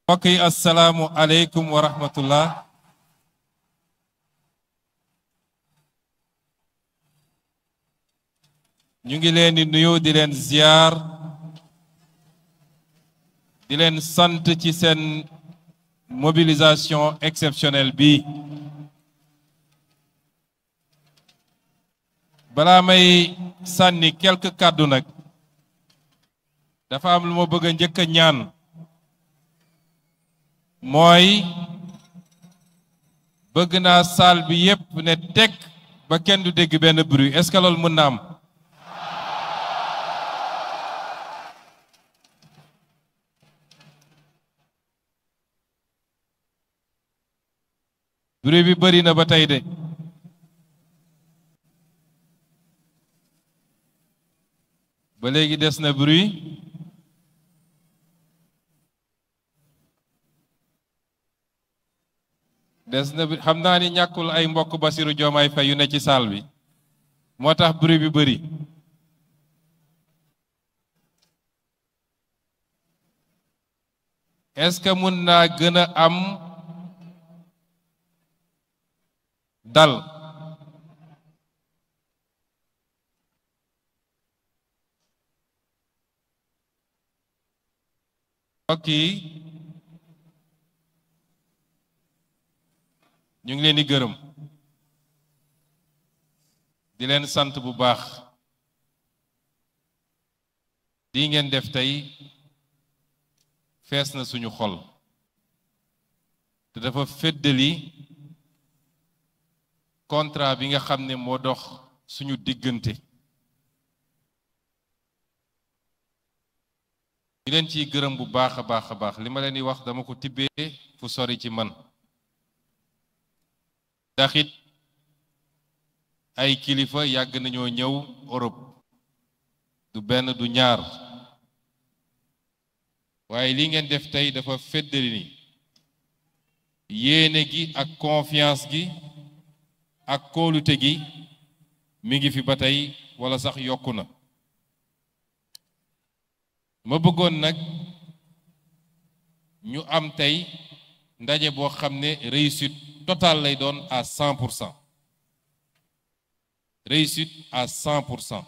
mbokk yi assalaamu aleykum wa rahmatullah. ñu ngi leen di nuyu di leen ziar di leen sant ci seen mobilisation exceptionnelle bi. balaa may sànni quelques kàddu nag dafa am lu ma bëgg a njëkk a ñaan mooy bëgg naa salle bi yépp ne tekk ba kenn du dégg benn bruit. est-ce que loolu mën na am? bruit bi bari na ba tey de. ba léegi des na bruit. des na xam naa ni ñàkkul ay mbokk Bassirou Diomaye Faye yu ne ci salle bi moo tax bruit bi bari. est-ce que mun naa gën a am dal? mbokk yi ñu ngi leen di gërëm di leen sant bu baax. lii ngeen def tey fees na suñu xol te dafa feddali contrat bi nga xam ne moo dox suñu diggante. ñu leen ciy gërëm bu baax a baax a baax. li ma leen di wax dama ko tibbee fu sori ci man. ndax it ay kilifa yàgg nañoo ñëw Europe du benn du ñaar waaye li ngeen def tey dafa feddali ni yéene gi ak confiance gi ak kóolute gi mi ngi fi ba tey walla sax yokku na. ma bëggoon nag ñu am tey ndaje boo xam ne réussite totale lay doon à 100%. réussite à 100%.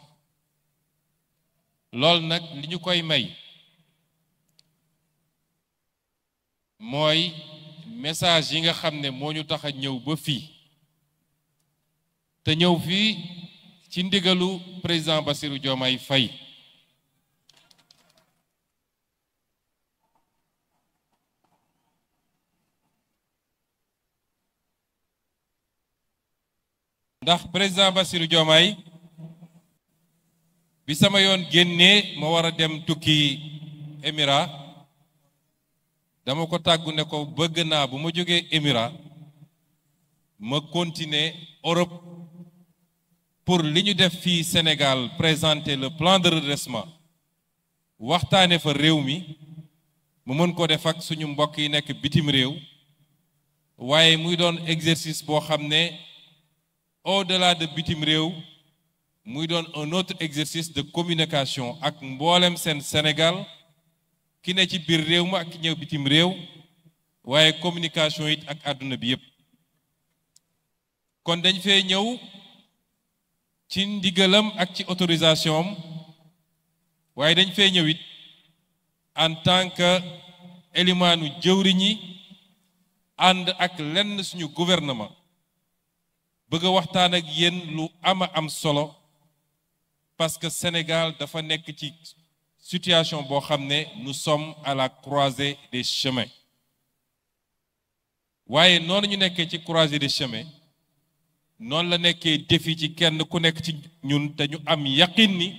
loolu nag li ñu koy may mooy message yi nga xam ne moo ñu tax a ñëw ba fii te ñëw fii ci ndigalu président Bassirou Diomaye Faye. ndax président Bassirou Diomaye bi sama yoon génnee ma war a dem tukki Émirats dama ko tàggu ne ko bëgg naa bu ma jógee Émirats ma continuer Europe pour li ñu def fii Sénégal présenter le plan de redressement waxtaane fa réew mi mu mën ko def ak suñu mbokk yi nekk bitim réew waaye muy doon exercice boo xam ne au-delà de bitim réew muy doon un autre exercice de communication ak mboolem seen Sénégal ki ne ci biir réew ma ak ki ñëw bitim réew waaye communication it ak àdduna bi yépp. kon dañ fee ñëw ci ndigalam ak ci autorisation am waaye dañ fee ñëw it en tant que élimaanu jëwriñ yi ànd ak lenn suñu gouvernement bëgg a waxtaan ak yéen lu am solo parce que Sénégal dafa nekk ci situation boo xam ne nous sommes à la croisée des chemins. waaye noonu ñu nekkee ci croisée des chemins noonu la nekkee défi ci kenn ku nekk ci ñun te ñu am yaqin ni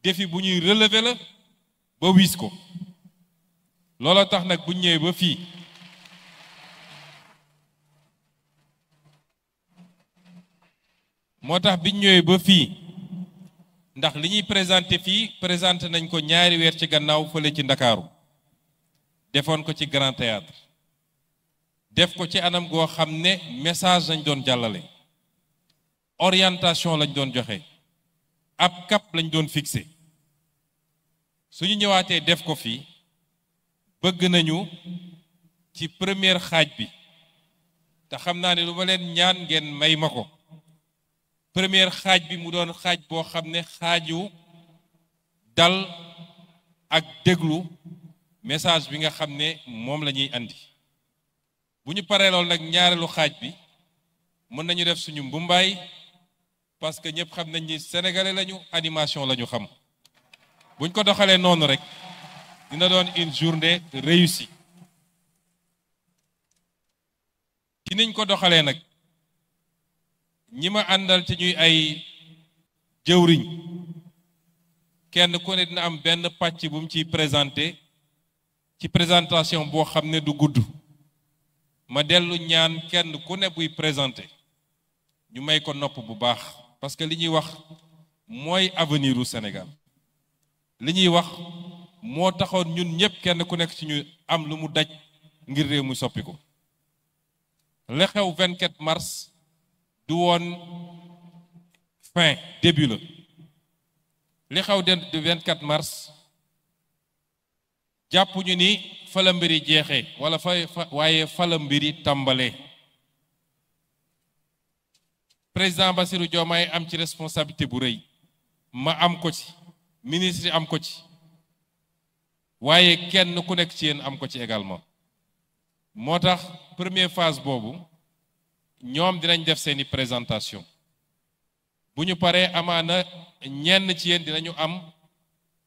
défi bu ñuy relever la ba wiis ko. looloo tax nag bu ñëwee ba fii moo tax biñ ñëwee ba fii ndax li ñuy présenté nañ ko ñaari weer ci gannaaw fële ci Ndakaaru defoon ko ci Grand Théâtre def ko ci anam goo xam ne message lañ doon jàllale orientation lañ doon joxe ab cap lañ doon fixé suñu ñëwaatee def ko fii bëgg nañu ci première xaaj bi te xam naa ne lu ma leen ñaan ngeen may ma ko première xaaj bi mu doon xaaj boo xam ne xaaju dal ak déglu message bi nga xam ne moom la ñuy andi bu ñu paree loolu nag ñaareelu xaaj bi mën nañu def suñu mbumbaay parce que ñëpp xam nañ ni sénégalais lañu animation lañu xam buñ ko doxalee noonu rek dina doon une journée réussie ci niñ ko doxalee nag ñi ma àndal ci ñuy ay jëwriñ kenn ku ne dina am benn pàcc bu mu ciy présenté ci présentation boo xam ne du gudd ma dellu ñaan kenn ku ne buy présenté ñu may ko nopp bu baax parce que li ñuy wax mooy avenir u Sénégal li ñuy wax moo taxoon ñun ñëpp kenn ku nekk ci ñu am lu mu daj ngir réew mu soppi ko li xew 24 mars du woon fin début la li xew de 24 mars jàpp ñu ni fa la mbiri jeexee wala waaye fa la mbiri tàmbalee président Bassirou Diomaye am ci responsabilité bu rëy ma am ko ci ministre yi am ko ci waaye kenn ku nekk ci yéen am ko ci également moo tax première phase boobu ñoom dinañ def seeni présentation bu ñu paree amaana ñenn ci yéen dinañu am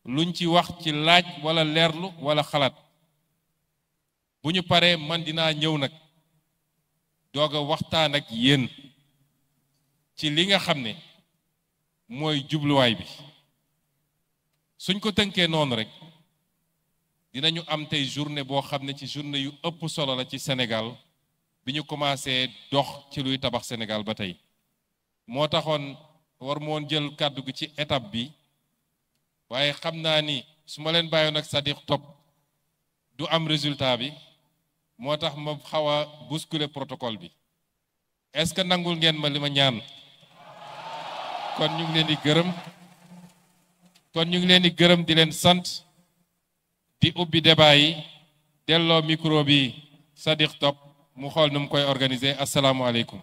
luñ ci wax ci laaj wala leerlu wala xalaat bu ñu paree man dinaa ñëw nag doog a waxtaan ak yéen ci li nga xam ne mooy jubluwaay bi suñ ko tënkee noonu rek dinañu am tey journée boo xam ne ci journée yu ëpp solo la ci Sénégal bi ñu commencé dox ci luy tabax Sénégal ba tey moo taxoon war moon jël kàddu gi ci étape bi waaye xam naa ni su ma leen bàyyoon ak Sadikh Top du am résultat bi moo tax ma xaw a bousculer protocole bi est-ce que nangul ngeen ma li ma ñaan kon ñu ngi leen di gërëm di leen sant di ubbi débat yi delloo micro bi Sadikh Top mu xool nu mu koy organiser asalaamualeykum